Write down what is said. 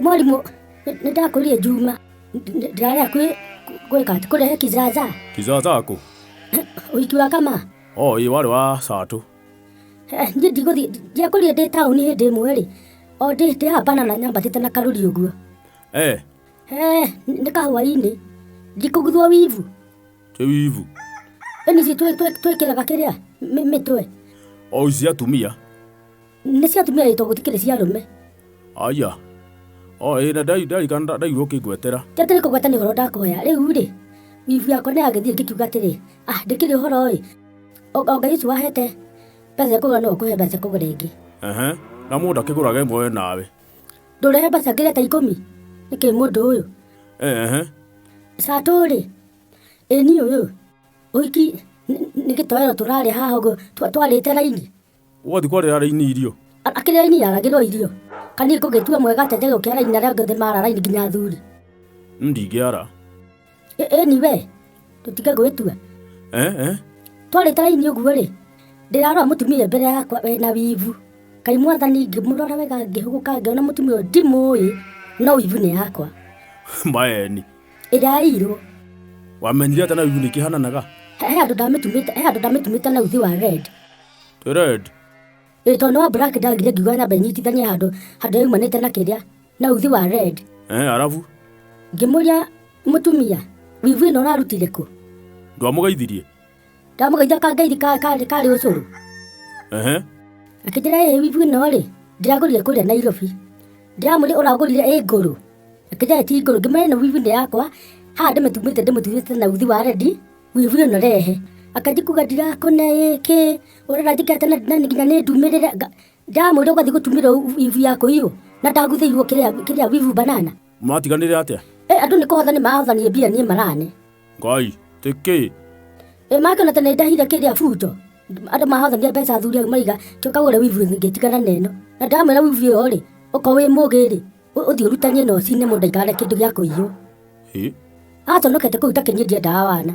Mwarimũ, nĩ ndakũrire Juma. Ndĩrarĩa kwĩ gwĩka atĩ kũrehe kizaza. Kizaza kũ? Ũhiki wa kama. Oh, ĩ warĩ wa Satũ. Niĩ ndigũthiĩ, ndiakũrire ndĩ taũni hĩndĩ ĩmwe rĩ, o ndĩ ndĩ haha banana nyambatĩte na karũri ũguo. Eh. Eh, nĩ kahwainĩ. Ndikũguthwo wivu. Ti wivu. Ĩni ici twĩkĩraga kĩrĩa mĩtwe. O ici atumia. Nĩ cia atumia ĩ tondũ gũtikĩrĩ cia arũme. Aya. O ĩ na ndarikana ndaigua ũkĩngwetera. Ti atĩ nĩ kũgweta nĩ ũhoro ndakũhoya. Rĩu rĩ, wivu yakwa nĩ yagĩthiĩ ngĩkiuga atĩrĩ, ah ndĩkĩrĩ ũhoro ĩ, o Ngai ũcio wahete mbeca cia kũgũra no akũhe mbeca cia kũgũra ĩngĩ. Ehe, na mũndũ akĩgũraga ĩmwe we nawe. Ndũrehe mbeca ngĩre ta ikũmi? Nĩkĩ mũndũ ũyũ? Ehe. Satũ rĩ, ĩ niĩ ũyũ, ũhiki nĩ gĩtoero tũrarĩa haha ũguo twarĩte raini. Ũgathiĩ kwarĩra raini irio? Akĩrĩ raini yaragĩrwo irio. Kana niĩ ngũgĩtua mwega atĩa njage gũkĩara raini arĩa angĩ othe mara raini nginya athuri. Ndingĩara. Ĩni we, tũtige gwĩtua. Eh, eh. Twarĩte raini ũguo rĩ, ndĩrarora mũtumia mbere yakwa wĩna wivu. Ngai mwathani ngĩmũrora wega ngĩhũgũka ngĩona mũtumia ũyũ ndimũĩ no wivu nĩ yakwa. Maeni. Ĩrĩa yaiyirwo. Wamenyire atĩa na wivu nĩ ikĩhananaga? He handũ ndamĩtumĩte, he handũ ndamĩtumĩte na uthi wa red. Twĩ red. Ĩ tondũ nĩ wa black ndagire ngiuga nyambe nyitithanie handũ handũ yaumanĩte na kĩrĩa na uthi wa red. Eh, arabu. Ngĩmũria mũtumia, wivu ĩno ũrarutire kũ? Ndwamũgeithirie? Ndamũgeithia kangeithi karĩ karĩ ũcũrũ. Ehe. Akĩnjĩra ĩ wivu ĩno rĩ, ndĩragũrire kũrĩa Nairobi. Ndĩramũria ũragũrire ĩ ngũrũ? Akĩnjĩra ti ngũrũ. Ngĩmwĩra ĩno wivu nĩ yakwa, haha ndĩmĩtumĩte ndĩmĩtumĩte na uthi wa red, wivu ĩno rehe. Akanjia kuga ndirakũne ĩ kĩ, ũrenda njĩke atĩa na nginya nĩ ndumĩrĩre. Ndamwĩra ũgathiĩ gũtumĩrwo wivu ya kũiywo na ndaguthĩirwo kĩrĩa kĩrĩa wivu banana. Mwatiganire atĩa? Ĩ andũ nĩ kũhotha nĩ mahothanire mbia niĩ marane. Ngai, tĩkĩ? Ĩ makĩona ta nĩ ndahire kĩrĩa buto. Andũ mahothanire mbeca athuri au maiga kĩũka ũgũre wivu ngĩtigana na ĩno. Na ndamwĩra wivu ĩyo rĩ, okorwo wĩ mũgĩ rĩ, ũthiĩ ũrutanie na ũcine mũndũ ndaikarane kĩndũ gĩa kũiywo. Ĩ? Aconokete kũu takĩniĩ ndiendaga wana.